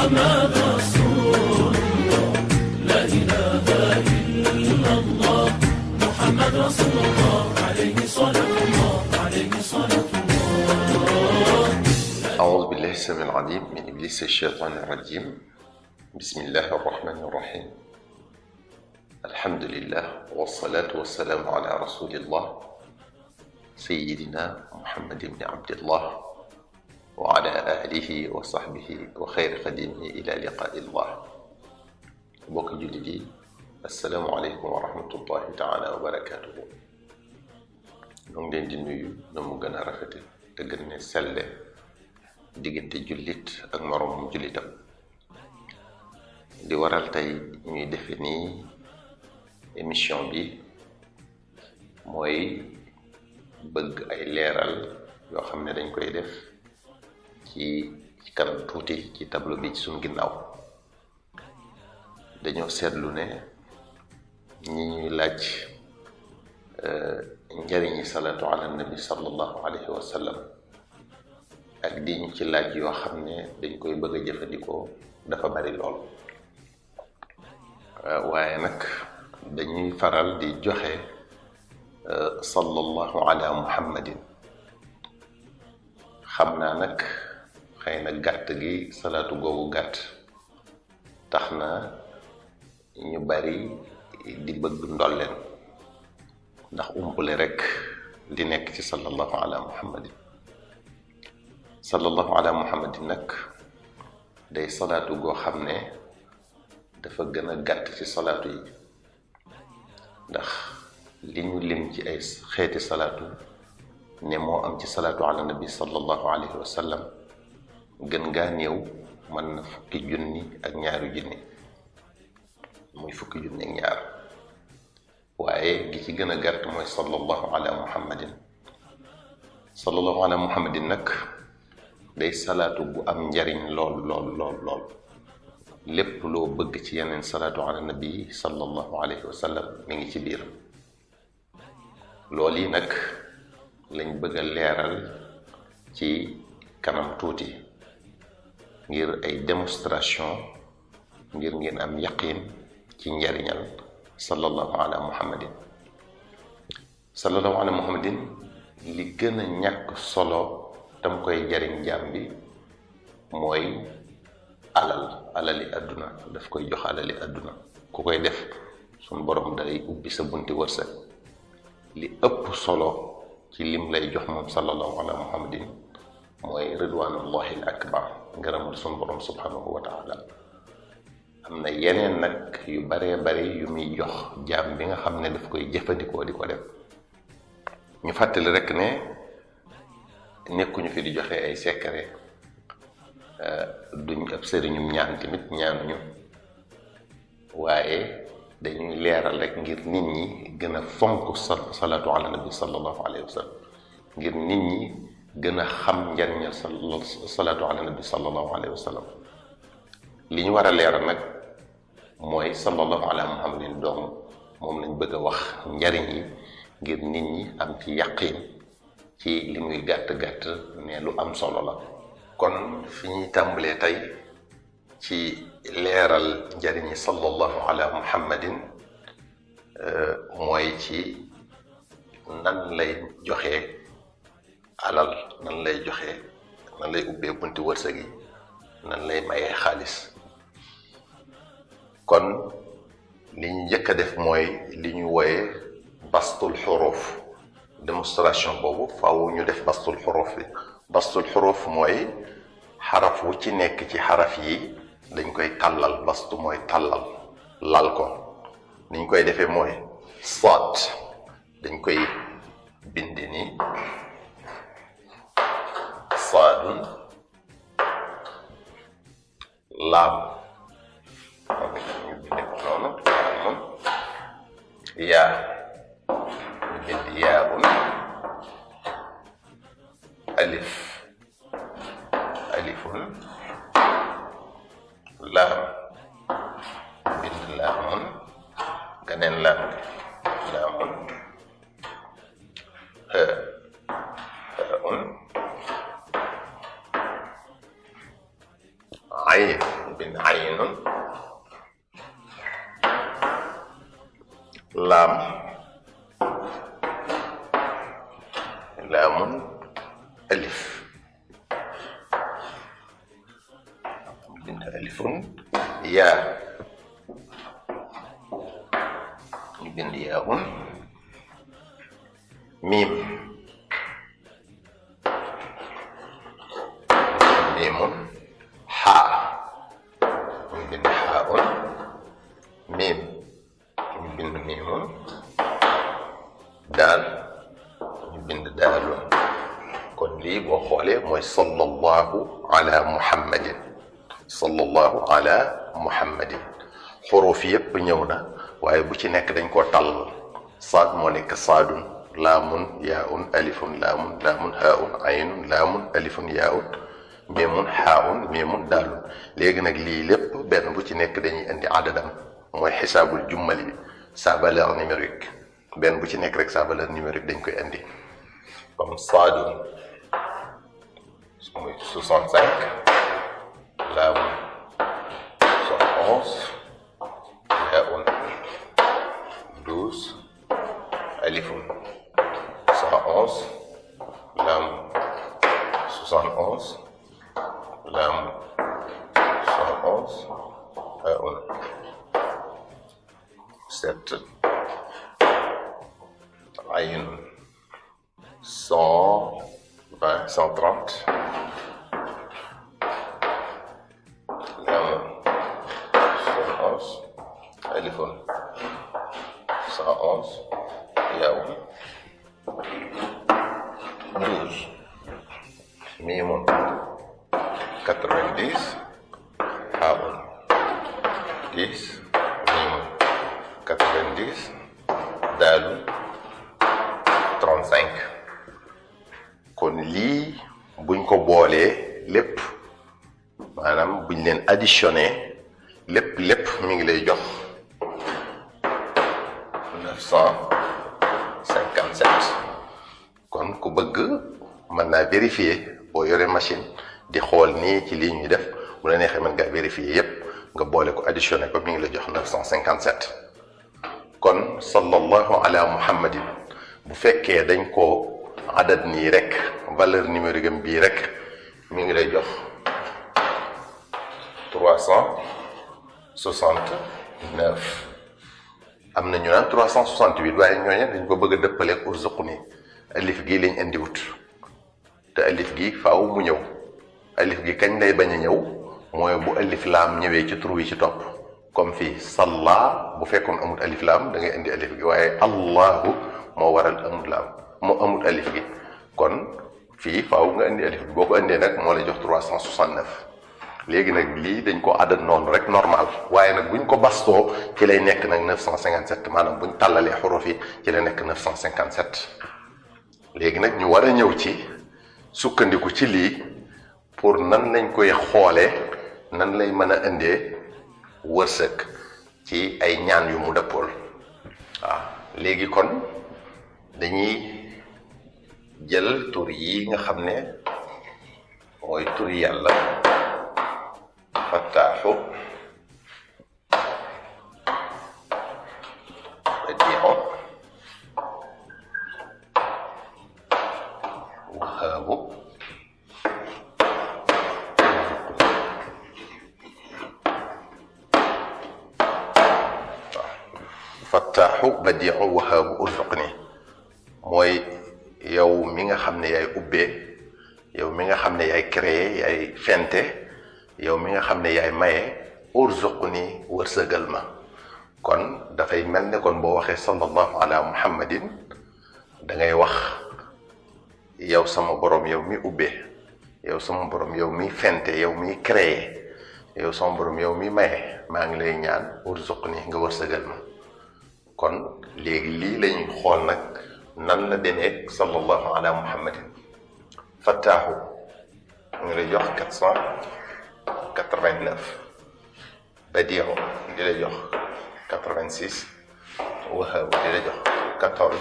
محمد رسول الله لا إله إلا الله محمد رسول الله عليه صلاة الله عليه صلاة الله. أعوذ بالله السميع العليم من إبليس الشيطان الرجيم. بسم الله الرحمن الرحيم. الحمد لله والصلاة والسلام على رسول الله سيدنا محمد بن عبد الله وعلى آله وصحبه وخير خديمه إلى لقاء الله. mbokk jullit yi, assalaamu aleykum wa rahmatullahi taala wa barakaatuhu. ñu ngi leen di nuyu na mu gën a rafete te gën ne selle diggante jullit ak moroomum jullitam. di waral tey ñuy defe nii émission bi mooy bëgg ay leeral yoo xam ne dañ koy def ci kanam tuuti ci tableau bi ci suñu ginnaaw. dañoo seetlu ne ñi ñuy laaj njariñi salaatu ala nabi sallallahu alayhi wa sallam ak di ñu ci laaj yoo xam ne dañ koy bëgg a jëfandikoo dafa bari lool. waaye nag dañuy faral di joxe sallallahu ala muhammadin. xam naa nag xëy na gàtt gi salaatu googu gàtt tax na ñu bari di bëgg ndolleen ndax umpule rek li nekk ci sallallahu ala muhammadin. sallallahu ala muhammadin nag day salaatu goo xam ne dafa gën a gàtt ci salaatu yi, ndax li ñu lim ci ay xeeti salaatu ne moo am ci salaatu ala nabi sallallahu alayhi wa sallam gën ngaa néew mën na fukki junni ak ñaari junni, muy fukki junni ak ñaar. waaye gi ci gën a gàtt mooy sallallahu ala muhammadin. sallallahu ala muhammadin nag day salaatu bu am njariñ lool lool lool lool. lépp loo bëgg ci yeneen salaatu ala nabi sallallahu alayhi wa sallam mi ngi ci biir. loolu yi nag lañ bëgg a leeral ci kanam tuuti ngir ay démonstration, ngir ngeen am yaqin ci njariñal sallallahu ala muhammadin. sallallahu ala muhammadin li gën a ñàkk solo tam koy jariñ jaam bi mooy alali àdduna. daf koy jox alali àdduna. ku koy def suñ borom day ubbi sa bunti wërsëg. li ëpp solo ci lim lay jox moom sallallahu ala muhammadin mooy ridwanullahi al akbar, ngërëmul suñ borom subhanahu wa taala. am na yeneen nag yu baree bari yu muy jox jaam bi nga xam ne daf koy jëfandikoo di ko def. ñu fàttali rek ne nekkuñu fi di joxe ay secret, duñ ab sëriñum ñaan tamit ñaanuñu, waaye dañuy leeral rek ngir nit ñi gën a fonk salaatu ala nabi sallallahu alayhi wa sallam, ngir nit ñi gën a xam njariñal salaatu ala nabi sallallahu alayhi wa sallam. li ñu war a leeral nag mooy sallallahu ala muhammadin dong moom lañ bëgg a wax njariñ yi ngir nit ñi am ci yaqin ci li muy gàtt-gàtt ne lu am solo la. kon fi ñuy tàmbalee tey ci leeral njariñi sallallahu ala muhammadin mooy ci nan lay joxe alal, nan lay joxe, nan lay ubbee bunti wërsëg yi, nan lay mayee xaalis. kon li ñu njëkk a def mooy li ñu wooye bastul xuruf. démonstration boobu faaw ñu def bastul xuruf bi. bastul xuruf mooy xaraf wu ci nekk ci xaraf yi dañ koy tàllal. bastu mooy tàllal, lal ko. niñ koy defee mooy saad dañ koy bind ni saadun, laam ñu binde ko noonu, laamun, yaa ñu bind yaabun, alif alifun, laam bind laamun, ganeen laam laamun, haun, ayn bind aynun laam laamun alif bind alifun yaa ñu bind yaun miim miimun xaa ñu bind xaaun miim ñu bind miimun daal ñu bind daalun kon lii boo xoolee mooy sallallahu ala muhammadin sallallahu ala muhammadin xuruuf yépp ñëw na waaye bu ci nekk dañ koo tàll saad moo nekk saadun laamun yaaun alifun laamun laamun haaun aynun laamun alifun yaaun miimun xaaun miimun daalun léegi nag lii lépp benn bu ci nekk dañuy indi adadam mooy xisaabul jummali bi sa valeur numérique benn bu ci nekk rek sa valeur numérique dañ koy indi comme saadun muy 65 laamun 71 yaaun 12 alifun 111 laamun 71 laamun 111 haaun 7 aynun 120 130 laamun 111 alifun 111 yaaun 12 miimun 90 haaun 10 miimun 90 daalun 35 kon lii buñ ko boolee lépp maanaam buñ leen additionné lépp mi ngi lay jox 957 kon ku bëgg mën naa vérifier boo yore machine di xool nii ci lii ñuy def bu la neexee mën ngaa vérifier yépp nga boole ko additionné ko mi ngi lay jox 957 kon sallallahu ala muhammadin bu fekkee dañ ko adad nii rek valeur numérique am bii rek mi ngi lay jox 369 am na ñu naan 368 waaye ñooñu dañ ko bëgg a dëppaleeg urzuqni alif gii lañ indiwut te alif gi faaw mu ñëw alif gi kañ lay bañ a ñëw mooy bu alif laam ñëwee ci tur wi ci topp comme fii salla bu fekkoon amut alif laam da ngay indi alif gi waaye allahu moo waral amut laam moo amut alif gi kon fii faaw nga indi alif gi boo ko indee nag moo lay jox 369 léegi nag lii dañ ko àddat noonu rek normal waaye nag buñ ko bastoo ci lay nekk nag 957 maanaam buñ tàllalee xuruf yi ci lay nekk 957 léegi nag ñu war a ñëw ci sukkandiku ci lii pour nan lañ koy xoolee nan lay mën a indee wërsëg ci ay ñaan yu mu dëppool waaw léegi kon dañuy jël tur yi nga xam ne mooy tur yàlla fattaaxu badiixu wahaabu fattaaxu badiixu wahaabu urzuqni mooy yow mi nga xam ne yaay ubbee yow mi nga xam ne yaay créer yaay fente yow mi nga xam ne yaay maye urzuqni wërsëgal ma kon dafay mel ne kon boo waxee sallallahu ala muhammadin da ngay wax yow sama borom yow mi ubbee yow sama borom yow mi fente yow mi créer yow sama borom yow mi maye maa ngi lay ñaan urzuqni nga wërsëgal ma kon léegi lii lañuy xool nag nan la demee sallallahu ala muhammadin fattaaxu ngi lay jox 489 badiixu di la jox 86 wahaabu di la jox 14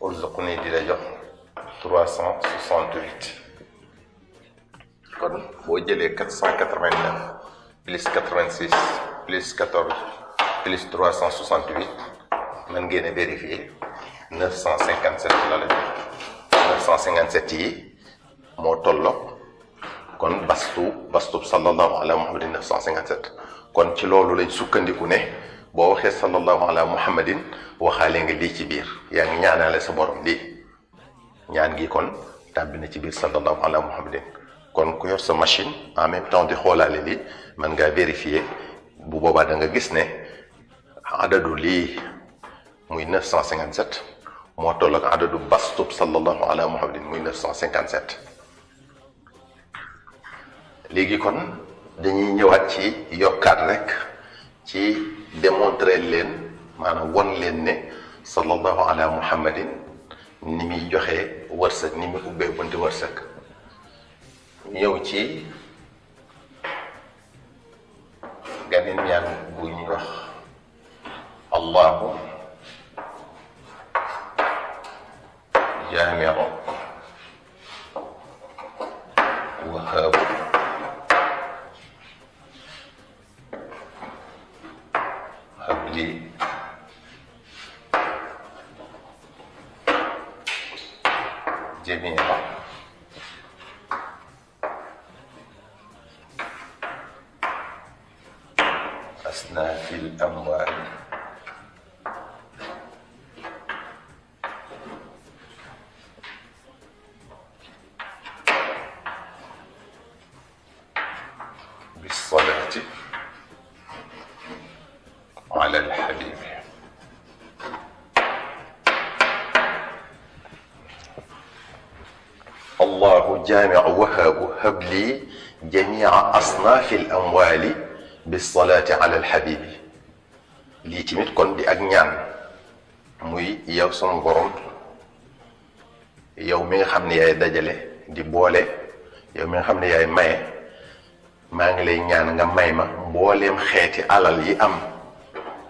urzuqni di la jox 368 kon boo jëlee 489 plus 86 plus 14 plus 368 mën ngeen a vérifier 957 la la 957 yi moo tolloog kon bastu sallallahu ala muhammadin 957 kon ci loolu lañ sukkandiku ne boo waxee sallallahu ala muhammadin waxaale nga lii ci biir yaa ngi ñaanaale sa borom lii ñaan gi kon tàbbi na ci biir sallallahu ala muhammadin kon ku yor sa machine en même temps di xoolaale lii mën ngaa vérifier bu boobaa da nga gis ne adadu lii muy 957 moo toll ak adadu bastub sallallahu ala muhammadin muy 957 léegi kon dañuy ñëwaat ci yokkaat rek ci démontrer leen maanaam won leen ne sallallahu ala muhammadin ni muy joxe wërsëg ni muy ubbee bunti wërsëg ñëw ci ganeen ñaan bu ñuy wax allahu jaamiu wahaabu habli jamia asnaafi al-amwaal bis-salaati ala al-habiib allahu jaamiu wahaabu habli jamia asnaafi al-amwaali bisalaati ala alxabibi lii tamit kon di ak ñaan muy yow sama borom yow mi nga xam ne yaay dajale di boole yow mi nga xam ne yaay maye maa ngi lay ñaan nga may ma mbooleem xeeti alal yi am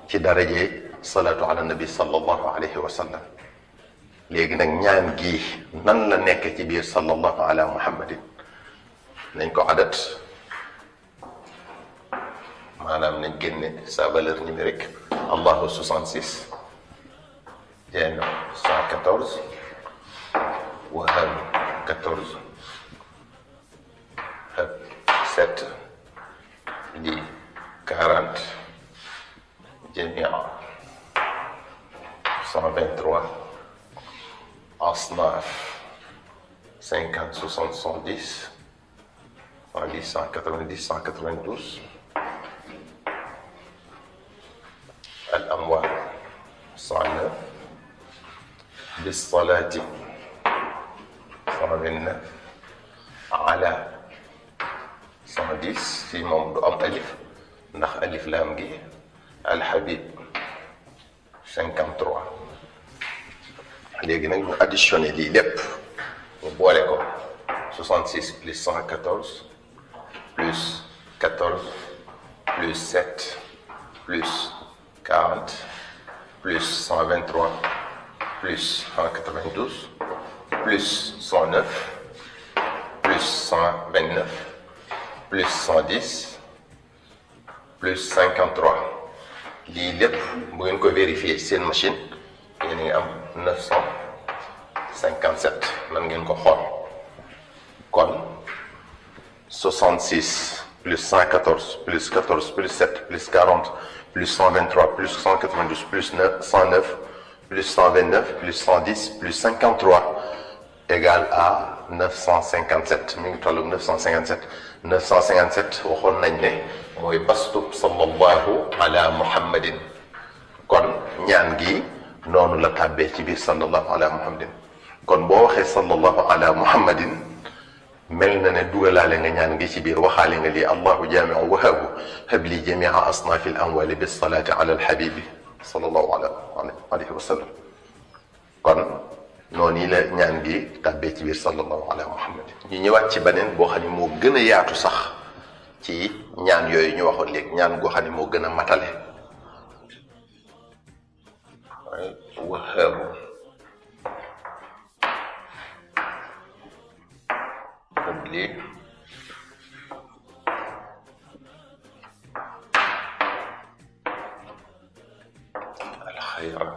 ci daraje salaatu ala nabi sallallahu alayhi wa sallam léegi nag ñaan gii nan la nekk ci biir sallallahu ala muhammadin nañ ko adat maanaam nañ génne sa valeur numérique allahu 66 jenn 114 wahab 14 hab 7 li 40 jamia 123 asnaf 50 60 110 190 192 الأموال 109 بالصلاة 129 على 110 في موضوع ألف ndax alif laam gi alhabib 53 léegi nag ñu additionné lii lépp ñu boole ko 66 plus 114 plus 14 plus 7 plus 40 plus 123 plus 192 plus 109 plus 129 plus 110 plus 53 lii lépp bu ngeen ko vérifier seen machine yéen a ngi am 957 man ngeen ko xool kon 66 plus 114 plus 14 plus 7 plus 40 plus 123 plus 192 plus 109 plus 129 plus 110 plus 53 égale à 957 mi ngi toll 957 957 waxoon nañ ne mooy bastub sallallahu ala muhammadin kon ñaan gi noonu la tàbbee ci biir sallallahu ala muhammadin kon boo waxee sallallahu ala muhammadin mel na ne dugalaale nga ñaan gi ci biir waxaale nga lii allahu jaamiu wahaabu habli jamia asnaafi al amwali bisalaati ala alhabibi sallallahu alayhi wa sallam kon noonu la ñaan gi tàbbee ci biir sallallahu ala muhammadin ñu ñëwaat ci beneen boo xam ne moo gën a yaatu sax ci ñaan yooyu ñu waxoon léegi ñaan goo xam ne moo gën a matale wahaabu habli الخير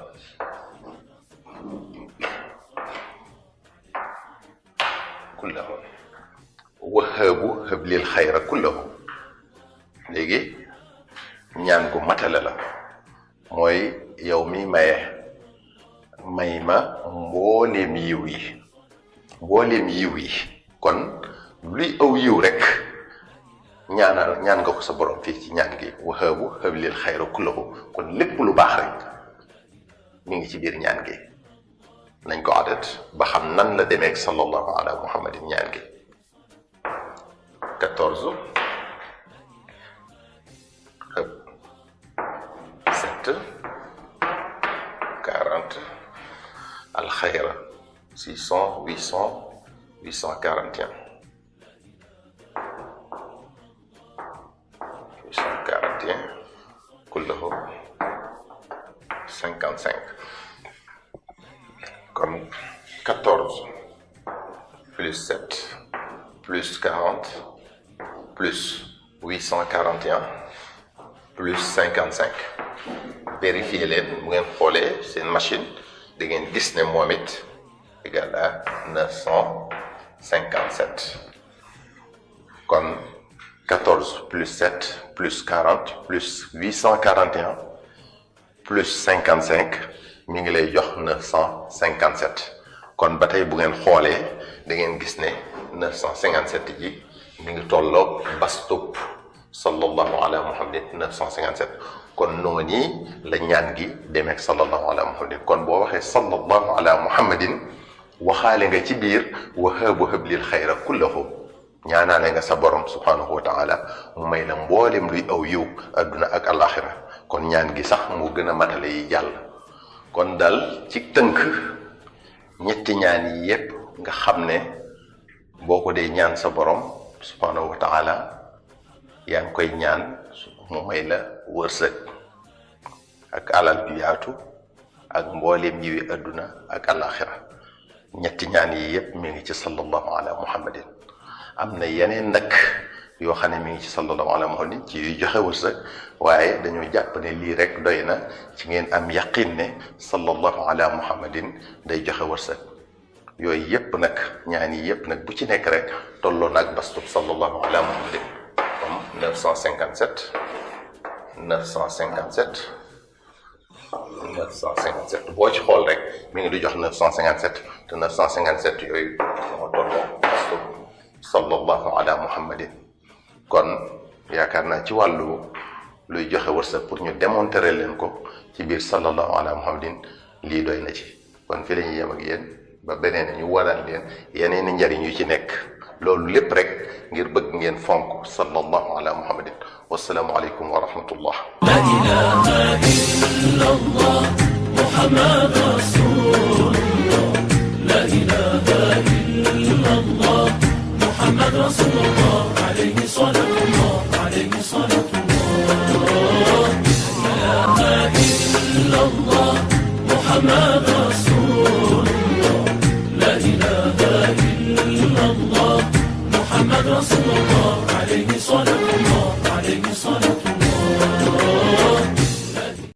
كله wahaabu hablil xayra kullahu. léegi ñaan gu matale la mooy yow mi maye may ma mbooleem yiw yi kon luy aw yiw rek ñaan nga ko sa borom fii ci ñaan gi wahaabu hablil xayra kullahu. kon lépp lu baax rek mi ngi ci biir ñaan gi. nañ ko adat ba xam nan la demeek sallallahu ala muhammadin ñaan gi. 14 7 40 alxayra 600 800 841 kullahu 55. kon 14 plus 7 plus 40 plus 841 plus 55. vérifier leen bu ngeen xoolee seen machine da ngeen gis ne moom it égal à 957. kon 14 plus 7 plus 40 plus 841 plus 55 mi ngi lay jox 957. kon ba tey bu ngeen xoolee da ngeen gis ne 957 ji mi ngi tolloog bastub sallallahu ala muhammadin 957. kon noonu la ñaan gi demeek sallallahu ala muhammadin. kon boo waxee sallallahu ala muhammadin waxaale nga ci biir wahaabu hablil xayra kullahu. ñaanaale nga sa borom subhanahu wa taala mu may la mboolem luy aw yiw adduna ak alaxira. kon ñaan gi sax mu gën a matale yi jàll. kon daal ci tënk ñetti ñaan yi yépp nga xam ne boo ko dee ñaan sa borom subhanahu wa taala yaa ngi koy ñaan mu may la wërsëg ak alal ju yaatu ak mbooleem yiwi adduna ak alaxira. ñetti ñaan yi yépp mi ngi ci sallallahu ala muhammadin. am na yeneen nag yoo xam ne mi ngi ci sallallahu ala muhammadin ci yuy joxe wërsëg waaye dañoo jàpp ne lii rek doy na ci ngeen am yaqin ne sallallahu ala muhammadin day joxe wërsëg. yooyu yépp nag ñaan yi yépp nag bu ci nekk rek tolloo nag bastub sallallahu ala muhammadin. comme 957 boo ci xool rek mi ngi di jox 957 te 957 yooyu moo tolloo bastub sallallahu ala muhammadin. kon yaakaar naa ci wàllu luy joxe wërsëg pour ñu démontrer leen ko ci biir sallallahu ala muhammadin lii doy na ci. kon fi la ñuy yem ak yéen ba beneen ñu waral leen yeneen i njariñ yu ci nekk. loolu lépp rek ngir bëgg ngeen fonk sallallahu ala muhammadin. wassalaamu aleykum wa rahmatullah. la ilaha illallah muhammad rasulullah. la ilaha illallah muhammad rasulullah. alayhi salatullah alayhi salatullah. la ilaha illallah muhammad rasulullah. la ilaha illallah محمد رسول الله.